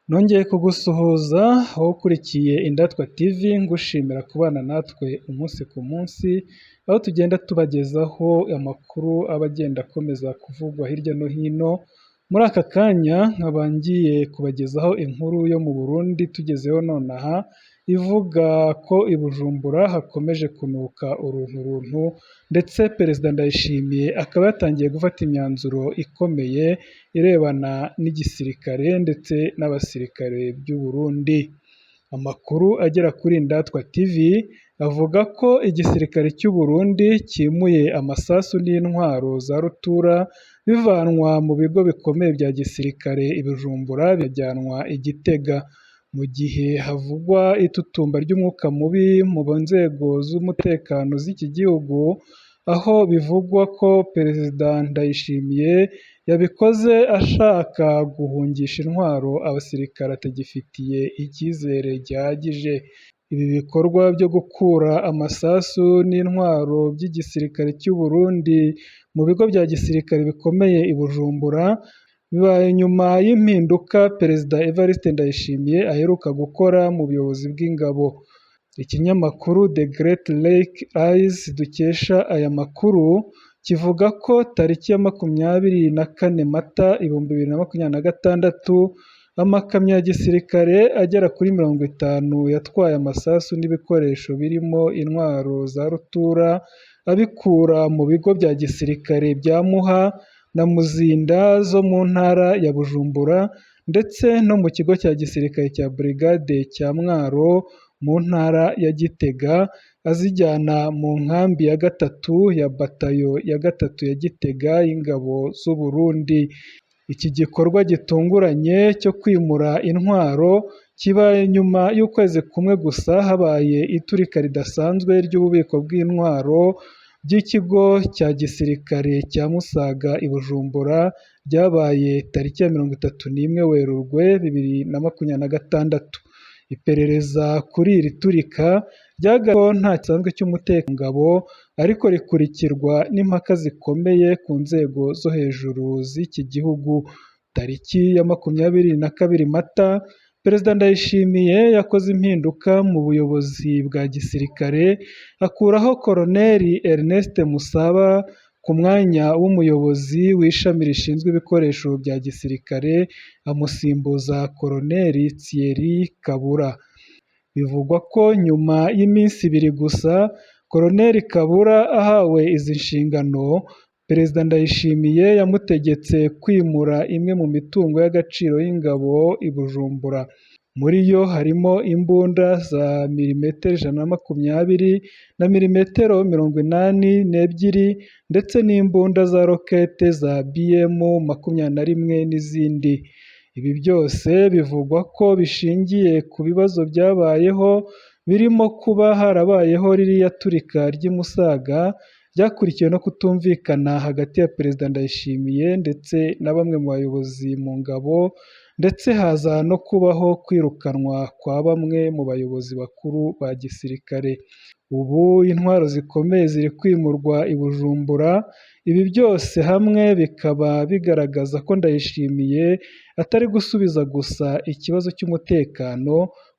Nongeye kugusuhuza wowe ukurikiye Indatwa TV, ngushimira kubana natwe umunsi ku munsi, aho tugenda tubagezaho amakuru aba agenda akomeza kuvugwa hirya no hino. Muri aka kanya nkaba ngiye kubagezaho inkuru yo mu Burundi tugezeho nonaha, ivuga ko i Bujumbura hakomeje kunuka urunturuntu, ndetse Perezida Ndayishimiye akaba yatangiye gufata imyanzuro ikomeye irebana n'igisirikare ndetse n'abasirikare by'u Burundi. Amakuru agera kuri Indatwa TV avuga ko igisirikare cy'u Burundi cyimuye amasasu n'intwaro za rutura bivanwa mu bigo bikomeye bya gisirikare i Bujumbura bikajyanwa i Gitega, mu gihe havugwa itutumba ry'umwuka mubi mu nzego z'umutekano z'iki gihugu, aho bivugwa ko Perezida Ndayishimiye yabikoze ashaka guhungisha intwaro abasirikare atagifitiye icyizere gihagije. Ibi bikorwa byo gukura amasasu n'intwaro by'igisirikare cy'u Burundi mu bigo bya gisirikare bikomeye i Bujumbura, bibaye nyuma y'impinduka Perezida Evariste Ndayishimiye aheruka gukora mu buyobozi bw'ingabo. Ikinyamakuru The Great Lake Eyes dukesha aya makuru, kivuga ko tariki ya 24 Mata 2026, amakamyo ya gisirikare agera kuri 50 yatwaye amasasu n'ibikoresho birimo intwaro za rutura, abikura mu bigo bya gisirikare bya Muha na Muzinda zo mu ntara ya Bujumbura, ndetse no mu kigo cya gisirikare cya Brigade cya Mwaro mu ntara ya Gitega, azijyana mu nkambi ya gatatu ya batayo ya gatatu ya Gitega y'ingabo z'u Burundi. Iki gikorwa gitunguranye cyo kwimura intwaro kibaye nyuma y'ukwezi kumwe gusa habaye iturika ridasanzwe ry'ububiko bw'intwaro by'ikigo cya gisirikare cya Musaga i Bujumbura, ryabaye tariki ya 31 Werurwe 2026. Iperereza kuri iri turika ryagaragaje ko nta gisanzwe cy'umutekano ngabo, ariko rikurikirwa n'impaka zikomeye ku nzego zo hejuru z'iki gihugu. Tariki ya 22 Mata, Perezida Ndayishimiye yakoze impinduka mu buyobozi bwa gisirikare, akuraho Koloneli Ernest Musaba ku mwanya w'umuyobozi w'ishami rishinzwe ibikoresho bya gisirikare, amusimbuza Koloneli Thierry Kabura. Bivugwa ko nyuma y'iminsi ibiri gusa Koloneli Kabura ahawe izi nshingano, Perezida Ndayishimiye yamutegetse kwimura imwe mu mitungo y'agaciro y'ingabo i Bujumbura. Muri yo harimo imbunda za milimetero 120 na milimetero 82 ndetse n'imbunda za rokete za BM 21 n'izindi. Ibi byose bivugwa ko bishingiye ku bibazo byabayeho, birimo kuba harabayeho ririya turika ry'i Musaga ryakurikiwe no kutumvikana hagati ya Perezida Ndayishimiye ndetse na bamwe mu bayobozi mu ngabo, ndetse haza no kubaho kwirukanwa kwa bamwe mu bayobozi bakuru ba gisirikare. Ubu intwaro zikomeye ziri kwimurwa i Bujumbura, ibi byose hamwe bikaba bigaragaza ko Ndayishimiye atari gusubiza gusa ikibazo cy'umutekano,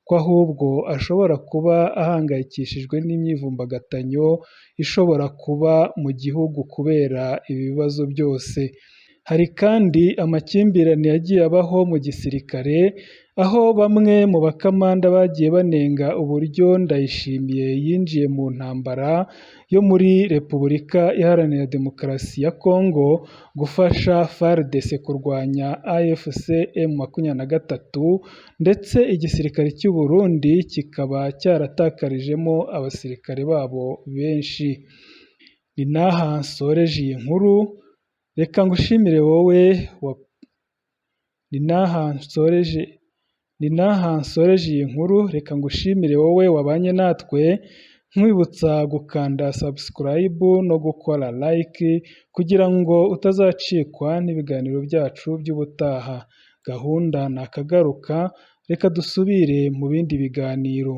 ko ahubwo ashobora kuba ahangayikishijwe n'imyivumbagatanyo ishobora kuba mu gihugu kubera ibi bibazo byose. Hari kandi amakimbirane yagiye abaho mu gisirikare, aho bamwe mu bakamanda bagiye banenga uburyo Ndayishimiye yinjiye mu ntambara yo muri Repubulika Iharanira Demokarasi ya Kongo gufasha FARDC kurwanya AFC M23, ndetse igisirikare cy'u Burundi kikaba cyaratakarijemo abasirikare babo benshi. Ni n'aha nsoreje iyi nkuru, reka ngushimire wowe ni n'aha nsoreje ni n'aha nsoreje iyi nkuru, reka ngushimire wowe wabanye natwe, nkwibutsa gukanda subscribe no gukora like kugira ngo utazacikwa n'ibiganiro byacu by'ubutaha. Gahunda nakagaruka, reka dusubire mu bindi biganiro.